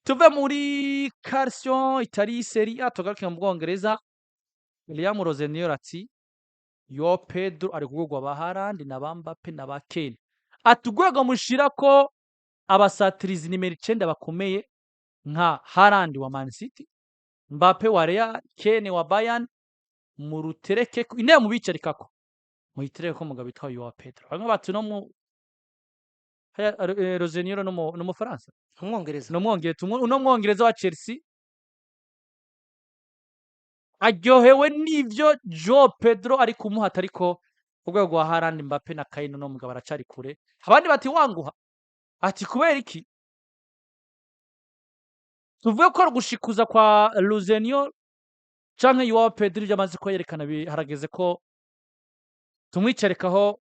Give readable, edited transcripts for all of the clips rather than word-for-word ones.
Tuve muri Calcio Italie Serie A, tugaruke mu Bwongereza. Liam Rosenior ati: "Yo Pedro ari ku rwego ba Haaland na ba Mbappe na ba Kane." Ati: "Urwego mushirako abasatirizi nimero 9 bakomeye nka Haaland wa Man City, Mbappe wa Real, Kane wa Bayern, murutereke intebe mubicarikako, muyitereke ko umugabo witwa Joao Pedro." Bamwe bati no mu haya, Rosenior no mu Faransa. Umwongereza. No mwongereza, uno mwongereza wa Chelsea aryohewe n'ivyo Joao Pedro ari kumuhata, ariko urwego rwa Haaland, Mbappe na Kane no mugabo aracari kure. Abandi bati wanguha, ati kubera iki? Tuvuge ko ari ugushikuza kwa Rosenior canke Joao Pedro ivyo amaze ko yerekana harageze ko tumwicarikaho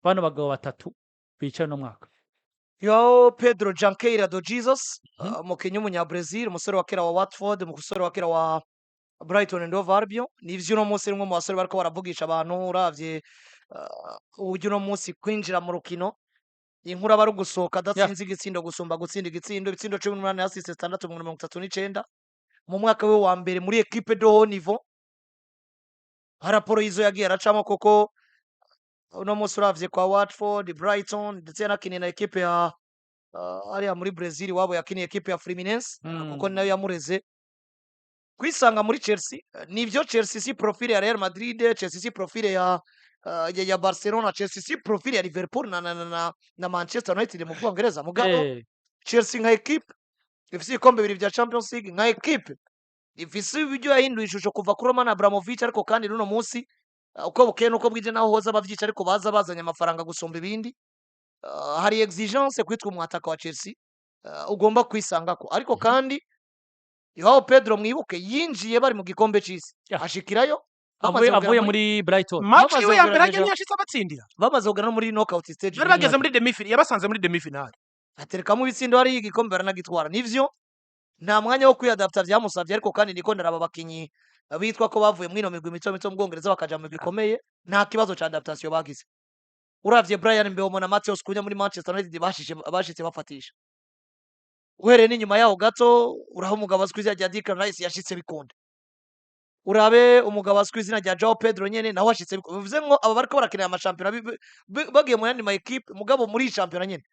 bano bagabo batatu bicaye no mwaka. Joao Pedro Junqueira do Jesus, umukinnyi w'umunyabrazil, umusore wa kera wa Watford, umusore wa kera wa Brighton and Hove Albion. Nivyo, uno munsi rimwe mu basore bariko baravugisha abantu. Uravye uburyo uno munsi kwinjira mu rukino inkuru aba ari ugusohoka adatsinze igitsindo gusumba gutsinda igitsindo. Ibitsindo 18, assists 6 mu 39 mu mwaka we wa mbere muri équipe de haut niveau. Raporo y'izo yagiye aracamo, koko uno munsi uravye kwa Watford, Brighton, ndetse yanakiniye na équipe ya hariya muri Brazil iwabo, yakiniye équipe ya Fluminense, kuko ni nayo yamureze kwisanga muri Chelsea. Nivyo, Chelsea si profile ya Real Madrid, Chelsea si profile ya Barcelona, Chelsea si profile ya Liverpool na Manchester United mu Bwongereza. Mugabo Chelsea nka équipe ifise ibikombe bibiri vya Champions League, nka équipe ifise uburyo yahinduye ishusho kuva kuri Roman Abramovich, ariko kandi n'uno munsi uko bukeye nuko bwije naho hoza abavyica, ariko baza bazanye amafaranga gusumba ibindi. Hari exigence kwitwa umwataka wa Chelsea, ugomba kwisangako. Ariko kandi Joao Pedro, mwibuke yinjiye bari mu gikombe c'isi, ashikirayo bamaze avuye kugera avuye muri Brighton. Match bamaze yiwe ya mbere kugera hajya ntiyashitse abatsindira. Bamaze kugera no muri knockout stage. Bari bageze muri demi finale, yabasanze muri demi finale. Aterekamo ibitsindo hariya, igikombe baranagitwara. Nivyo, nta mwanya wo kwiyadapta vyamusavye, ariko kandi niko ndaraba abakinyi bitwa ko bavuye mw'ino migwi mito mito mu Bwongereza bakaja mu migwi ikomeye, nta kibazo ca adaptation bagize. Uravye Brian Mbeumo na Matheus Cunha muri Manchester United, bashitse bafatisha. Uhereye n'inyuma yaho gato, uraho umugabo azwi izina rya Declan Rice yashitse bikunda, urabe umugabo azwi izina rya Joao Pedro nyene nawe ashitse bikunda. Bivuze ngo aba bariko barakinira amashampiyona bagiye mu yandi ma équipe, mugabo muri iyi shampiyona nyene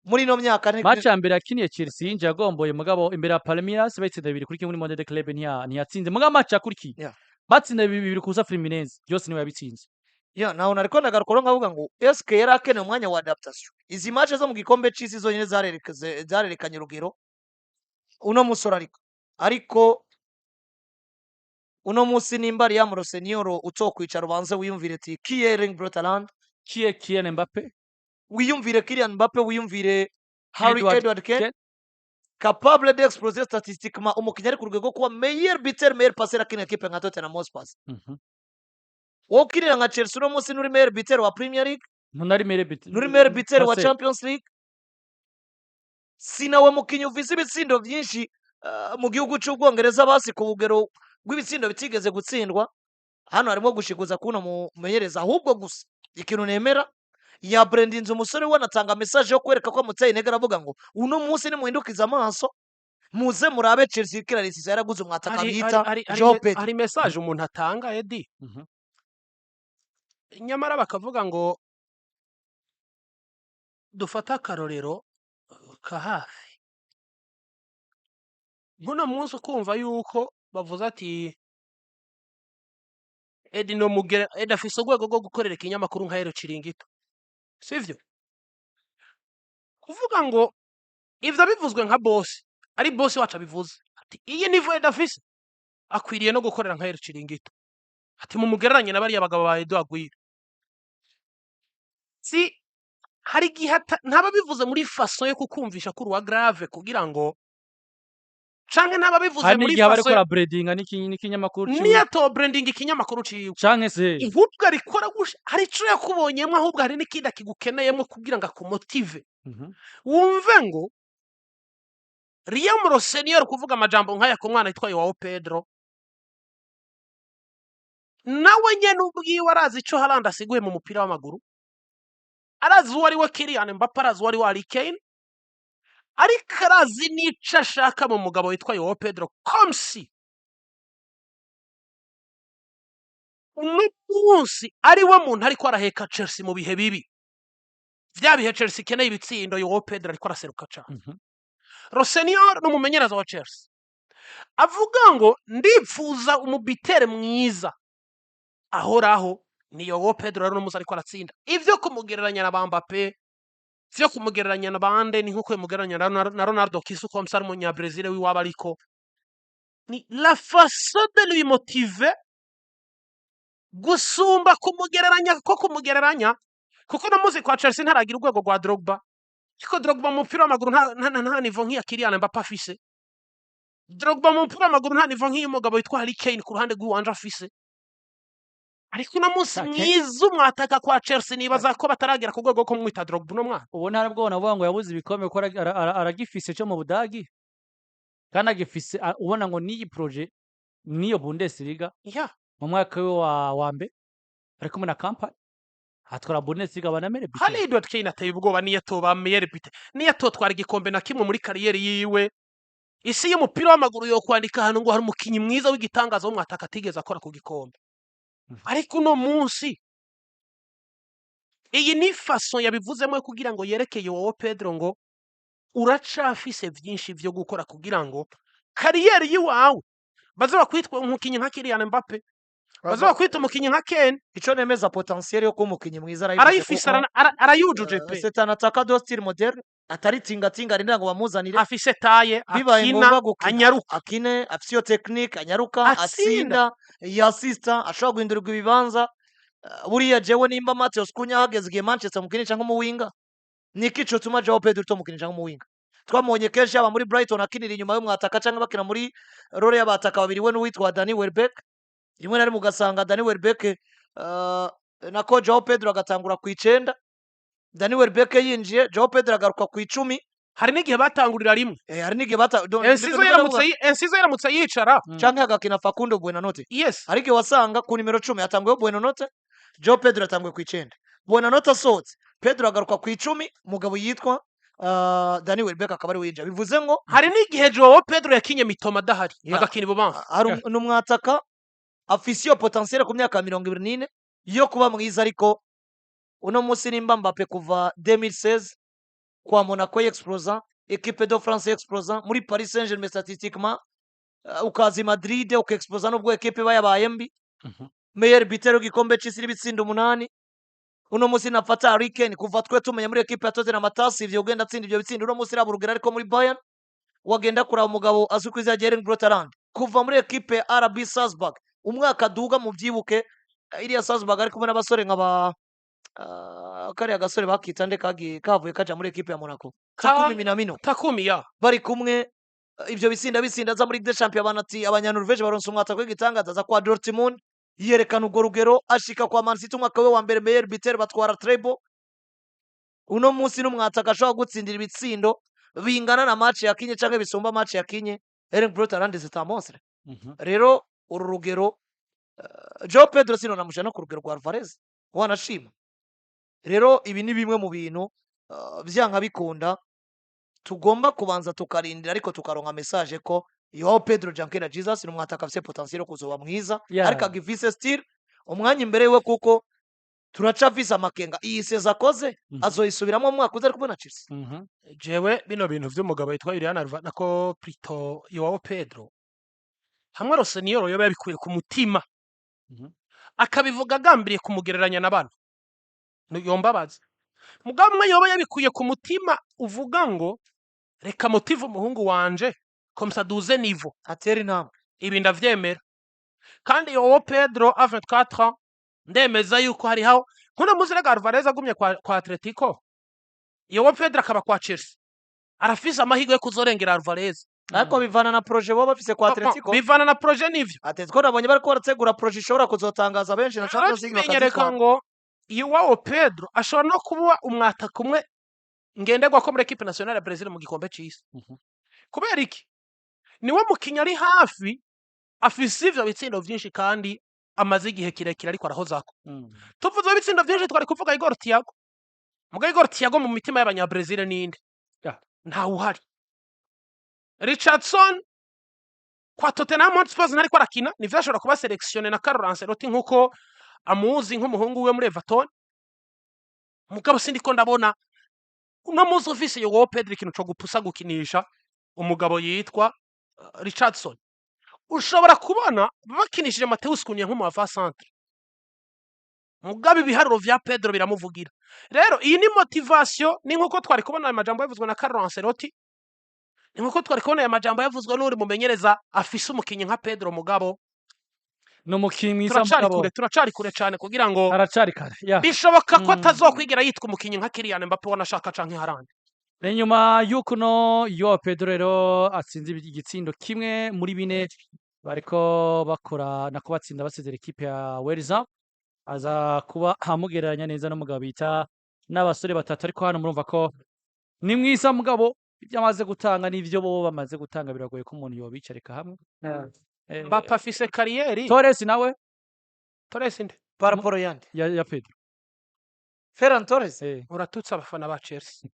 muri ino myaka Match ya mbere yakiniye Chelsea yinjiye agomboye, mugabo imbere ya Palmeiras bayitsinda 2-1 muri Monde de Club, ntiyatsinze. Mugabo match yakurikiye batsinda 2-0 Fluminense, byose niwe yabitsinze. Ya, naho nariko ndagaruka rero nkavuga ngo eske yari akeneye umwanya wa adaptation? Izi match zo mu gikombe c'isi zonyene zarerekanye urugero uno musore. Ariko uno munsi nimba Liam Rosenior utokwicara ubanze wiyumvire ati qui est Erling Braut Haaland, qui est Kylian Mbappe, wiyumvire Kylian Mbappe, wiyumvire Harry Edward Edward Kane, Kane. capable d'exploser statistiquement, umukinnyi ari ku rwego rwo kuba meilleur buteur, meilleur passeur akina équipe nka Tottenham Hotspur. Wowe ukinira nka Chelsea uno munsi nturi meilleur buteur wa Premier League, ntunari meilleur but nturi meilleur buteur wa passer. Champions League, si nawe mukinnyi ufise ibitsindo vyinshi mu gihugu c'Ubwongereza, basi ku rugero rw'ibitsindo bitigeze gutsindwa. Hano harimo gushiguza kuno mumenyereza. Ahubwo gusa ikintu nemera, yabrandinze umusore we, anatanga message yo kwereka ko amuteye intege. Aravuga ngo uno munsi nimuhindukiza amaso muze murabe Chelsea kirarisiza yaraguze umwataka bita Joao Pedro. Hari message umuntu atanga, Edi, nyamara bakavuga ngo dufate akarorero ka hafi nk'uno munsi, ukumva yuko bavuze ati Edi no mugere Edi afise urwego rwo gukorera ikinyamakuru nka El Chiringuito, sivyo? Kuvuga ngo ivyo bivuzwe nka boss, ari boss wacu abivuze ati iyi niveau Edi afise akwiriye no gukorera nka El Chiringuito, ati mumugereranye na bariya bagabo ba Edu Aguirre. Si hari igihe ntaba bivuze muri façon yo kukumvisha ko uruwa grave kugira ngo, canke ntaba bivuze Hari muri n'igihe aba ariko façon arabrandinga n'ikinyamakuru ciwe. Niyo ato branding ikinyamakuru ciwe canke se ahubwo arikora gusha hari ico yakubonyemwo, ahubwo hari n'ikindi akigukeneyemwo kugira ngo akumotive, wumve ngo Liam Rosenior kuvuga amajambo nk'aya ku mwana yitwa Joao Pedro, nawe nyene ubwiwe arazi ico Haaland asiguye mu mupira w'amaguru, arazi uwo ari we Kylian Mbappe, arazi uwo ari we Harry Kane. Ariko arazi n'ico ashaka mu mugabo witwa Joao Pedro, comme si uno munsi ari we muntu ariko araheka Chelsea mu bihe bibi. Vya bihe Chelsea ikeneye ibitsindo, Joao Pedro ariko araseruka cane. Rosenior ni umumenyereza wa Chelsea, avuga ngo ndipfuza umu buteur mwiza ahoraho, ni Joao Pedro. Rero uno munsi ariko aratsinda. Ivyo kumugereranya na ba Mbappe, vyo kumugereranya na bande, ni nkuko bimugereranya na Ronaldo kisu comme ça ari umunyabrazil w'iwabo, ariko ni la façon de lui motiver gusumba kumugereranya, ko kumugereranya, kuko uno munsi kwa Chelsea ntaragira urwego rwa Drogba, ariko Drogba mu mupira w'amaguru nta niveau nk'iya Kylian Mbappe afise. Drogba mu mupira w'amaguru nta niveau nk'iy'umugabo witwa Harry Kane ku ruhande rw'iwanje afise. Ariko uno munsi mwiza umwataka kwa Chelsea, nibaza ko bataragera ku rwego rwo kumwita Drogba uno mwana. Ubu nta bwo navuga ngo yabuze ibikombe, ko aragifise cyo mu Budagi, kandi agifise ubona ngo n'iyi projet n'iyo Bundesliga mu mwaka we wa mbere ari kumwe na Kompany atwara Bundesliga, banamere Hari Edward Kane ateye ubwoba. Niyo atoba meilleur buteur, niyo atotwara igikombe na kimwe muri carrière yiwe, isi y'umupira w'amaguru yo kwandika ahantu ngo hari umukinyi mwiza w'igitangaza w'umwataka atigeze akora ku gikombe. Ariko uno munsi iyi ni façon yabivuzemo kugira ngo yereke Joao Pedro ngo uracafise vyinshi vyo gukora kugira ngo carrière yiwawe baze bakwitwa umukinyi nka Kylian Mbappe, baze bakwita umukinyi nka Kane. Ico nemeza, potentiel yo kuba umukinyi mwiza arayifise, arayifise, kuko arayujuje pe. C'est un attaquant de style moderne, atari tingatinga arindira ngo bamuzanire. Afise taille, Bibaye akina, ngombwa gukina, anyaruka, akine, afise iyo technique, anyaruka, atsinda, atsinda, yasista, ashobora guhindurirwa ibibanza. Buriya jewe nimba Matheus Cunha hageze igihe Manchester mukinisha nk'umuwinga, niki cotuma Joao Pedro tomukinisha nk'umuwinga? Twamubonye kenshi yaba muri Brighton akinira inyuma y'umwataka, canke bakina muri rôle y'abataka babiri, we n'uwitwa Danny Welbeck. Rimwe na rimwe ugasanga Danny Welbeck, nako Joao Pedro agatangura ku 9, Danny Welbeck yinjiye, Joao Pedro agaruka ku 10. Hari n'igihe batangurira rimwe. Hari n'igihe bata Enciso ndiko yaramutse ndavuga. Enciso yaramutse yicara Canke agakina Facundo Buonanotte. Ariko igihe wasanga ku nimero 10 hatanguyeho Buonanotte, Joao Pedro atanguye ku 9. Buonanotte asohotse, Pedro agaruka ku 10, umugabo yitwa Danny Welbeck akaba ari winjira. Bivuze ngo Hari n'igihe Joao Pedro yakinye Mitoma adahari, agakina ibubamfu. Hari n'umwataka afise iyo potentiel ku myaka 24 yo kuba mwiza. Ariko uno munsi nimba Mbappe kuva 2016 kwa Monaco explosa, Equipe de France explosa, muri Paris Saint-Germain statistiquement, ukaza i Madrid ukexplosa nubwo equipe iba yabaye mbi, meilleur buteur w'igikombe c'isi n'ibitsindo 8. Uno munsi nafata Harry Kane, kuva twe tumenya muri equipe ya Tottenham atasivye ugenda atsinda ivyo bitsindo, uno munsi raba urugero ariko muri Bayern. Wagenda kuraba umugabo azwi ku izina rya Erling Braut Haaland, kuva muri equipe ya RB Salzburg, umwaka aduga mu byibuke, iriya Salzburg ari kumwe n'abasore nka ba kariya gasore bakita nde kagiye kavuye kaja muri equipe ya Monaco? Takumi Minamino. Takumi ya. Bari kumwe, ivyo bitsinda bitsinda, aza muri Ligue des Champions, abantu ati abanyanorvege baronse umwataka w'igitangaza. Aza kwa Dortmund yerekana urwo rugero, ashika kwa Man City umwaka we wa mbere meilleur buteur, batwara treble. Uno munsi n'umwataka ashobora gutsindira ibitsindo bingana na match yakinye canke bisumba match yakinye. Erling Braut Haaland, c'est un monstre. Rero uru rugero, Joao Pedro sino namushyira no ku rugero rwa Alvarez wanashima. Rero ibi ni bimwe mu bintu, vyanka bikunda tugomba kubanza tukarindira, ariko tukaronka message ko Joao Pedro Jankela Jesus ni umwataka afise potentiel yo kuzoba mwiza, ariko agifise still umwanya imbere yiwe, kuko turacafise amakenga iyi saison akoze azoyisubiramo mu mwaka uza ari kumwe na Chelsea. Jewe bino bintu vy'umugabo witwa Julian Alvarez, nako plutôt Joao Pedro, hamwe Rosenior yoba yabikuye ku mutima, akabivuga agambiriye kumugereranya na bano, yombabaza. Mugabo umwe yoba yabikuye ku mutima uvuga ngo reka motive umuhungu wanje comme ça duze niveau, atera intambwe, ibi ndavyemera. Kandi Joao Pedro a 24 ans, ndemeza yuko hariho nkuno muzi rega Alvarez agumye kwa Atletico, Joao Pedro akaba kwa Chelsea, arafise amahirwe yo kuzorengera Alvarez. Ariko bivana na projet baba bafise kwa Atletico. Bivana na projet, nivyo. Atletico nabonye bariko barategura projet ishobora kuzotangaza benshi na Champions League Arakimenyereka bakazitwara. ngo Joao Pedro ashobora no kuba umwataka umwe ngenderwa ko muri équipe nationale ya Brazil mu gikombe c'isi. Kubera iki? Niwe mukinyi ari hafi afise ivyo bitsindo vyinshi kandi amaze igihe kirekire ariko arahozako. Tuvuze ibitsindo vyinshi, twari kuvuga Igor Thiago. Muga Igor Thiago mu mitima y'abanya Brazil ninde? Ntawe uhari. Richardson kwa Tottenham Hotspur ntariko arakina, nivyo ashobora kuba sélectionné na Carlo Ancelotti nkuko amuzi nk'umuhungu we muri Everton, mugabo sindiko ndabona uno munsi ufise Joao Pedro ikintu co gupusa gukinisha umugabo yitwa Richardson. Ushobora kubona bakinishije Matheus Cunha nk'umu avant-centre, mugabo ibiharuro vya Pedro biramuvugira. Rero iyi ni motivation, ni nkuko twari kubona aya majambo yavuzwe na Carlo Ancelotti, ni nkuko twari kubona aya majambo yavuzwe n'uri mumenyereza afise umukinyi nka Pedro, mugabo Ni umukinyi mwiza, turacari mugabo kure, turacari kure cane kugira ngo aracari kare ya. Bishoboka ko atazokwigera yitwa umukinyi nka Kylian Mbappe wanashaka canke Haaland. Ni nyuma y'uko uno Joao Pedro rero atsinze igitsindo kimwe muri bine bariko bakora, nako batsinda basezera ekipe ya Wales, aza kuba amugereranya neza n'umugabo bita n'abasore batatu. Ariko hano murumva ko ni mwiza, mugabo ibyo amaze gutanga n'ivyo bo bamaze gutanga biragoye ko umuntu yobicarika hamwe. Mbappe afise carrière. Torres nawe? Torres nde? Par rapport yande? Ya Pedro. Ferran Torres. Uratutse abafana ba Chelsea,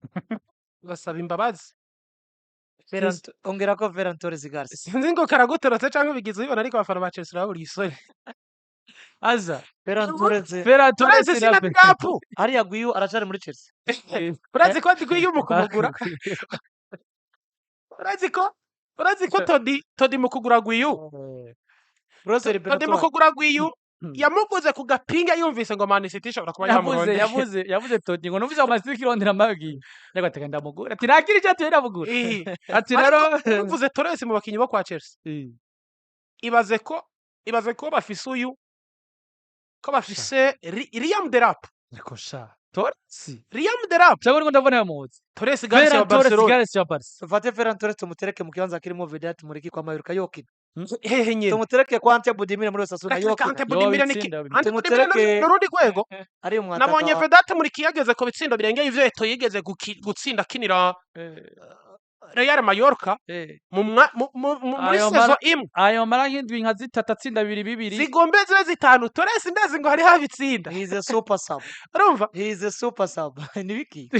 basaba imbabazi. Ferran, ongerako Ferran Torres Garcia. Sinzi ngo karagutorotse canke bigize ubibona, ariko abafana ba Chelsea urabura isoni. Aza Ferran Torres. Ferran Torres Torres na sina Pedro. gapu. Hariya Guiu aracari muri Chelsea. Urazi ko Guiu mu kumugura, urazi ko Todi mu kugura Guiu, Rose Todi mu Liberatoire. kugura Guiu yamuguze ku gapinga, yumvise ngo Man City ishobora kuba Yavuze yamurondeye. Yavuze Todi ngo numvise ngo Man City irondera amagi, ariko ati ndamugura, ati nakiri icyo atuye ndamugura. Ati rero Ariko uvuze Torres mu bakinyi bo kwa Chelsea, ibaze ko bafise uyu, ko bafise Liam Delap. Ariko sha Torres. Liam Delap. Cyangwa uriko ndabona yamuzi. Torres Garcia wa Ferran Torres. Barcelona. Garcia wa Barca. Tufate Ferran Torres tumutereke mu kibanza kirimo Vedat Muriqi kwa Mallorca, yokina. Hehe nyene? Tumutereke kwa Ante Budimir muri Osasuna, Reka yokina. Ante Budimir ni Yobitsinda. Ante Budimir Tumutereke ni urundi rwego. ari umwataka. Nabonye Vedat Muriqi yageze ku bitsindo birengeye ivyo Eto'o yigeze gutsinda akinira Real Mallorca muri Ayo saison imwe. Ayo mara nk'indwi nka zitatu atsinda bibiri bibiri. Zigombe zibe zitanu. Torres ndazi ngo hariho abitsinda. He is a super sub. Urumva? He is a super sub. Nibiki?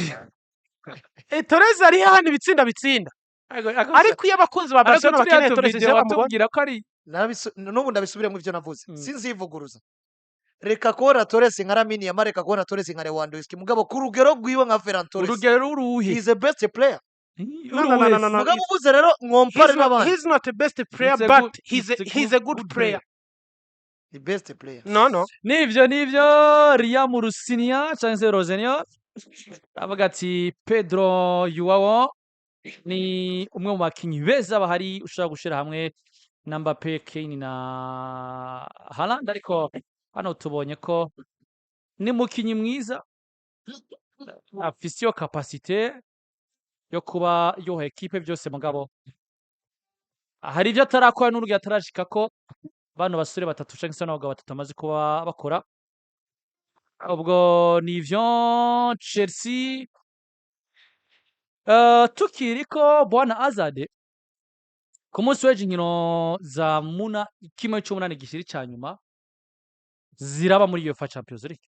Torres hariho hano ibitsinda bitsinda, ariko iyo abakunzi ba Ariko Barcelona turiya bakeneye Torres tuvideo ivyo bamubona. watubwira ko ari N'ubu ndabisubiremo ivyo navuze. Sinzivuguruza. Reka kubona Torres nka Lamine Yamal, reka kubona Torres nka Lewandowski. Mugabo ku rugero rwiwe nka Ferran Torres. Urugero ruruhe? He is the best player. No, no, no, no, no, no. Mugabo uvuze rero mwompare He's not, n'abandi. he's not the best player, It's a but it's a he's a good good player. The best player. No. Nivyo Liam Rusinia cyangwa se Rosenior avuga ati Pedro Joao ni umwe mu bakinyi beza bahari ushobora gushira hamwe na Mbappe, Kane na Haaland. Ariko hano tubonye ko ni mukinyi mwiza, afise iyo capacité yo kuba yoha ekipe byose, mugabo hari ibyo atarakora n'urugero atarashikako bano basore batatu canke se n'abagabo batatu bamaze kuba bakora. Ubwo nivyo Chelsea. Tukiriko bwana Azade, ku munsi w'ejo inkino za muna kimwe c'umunani gishiri ca nyuma ziraba muri UEFA Champions League.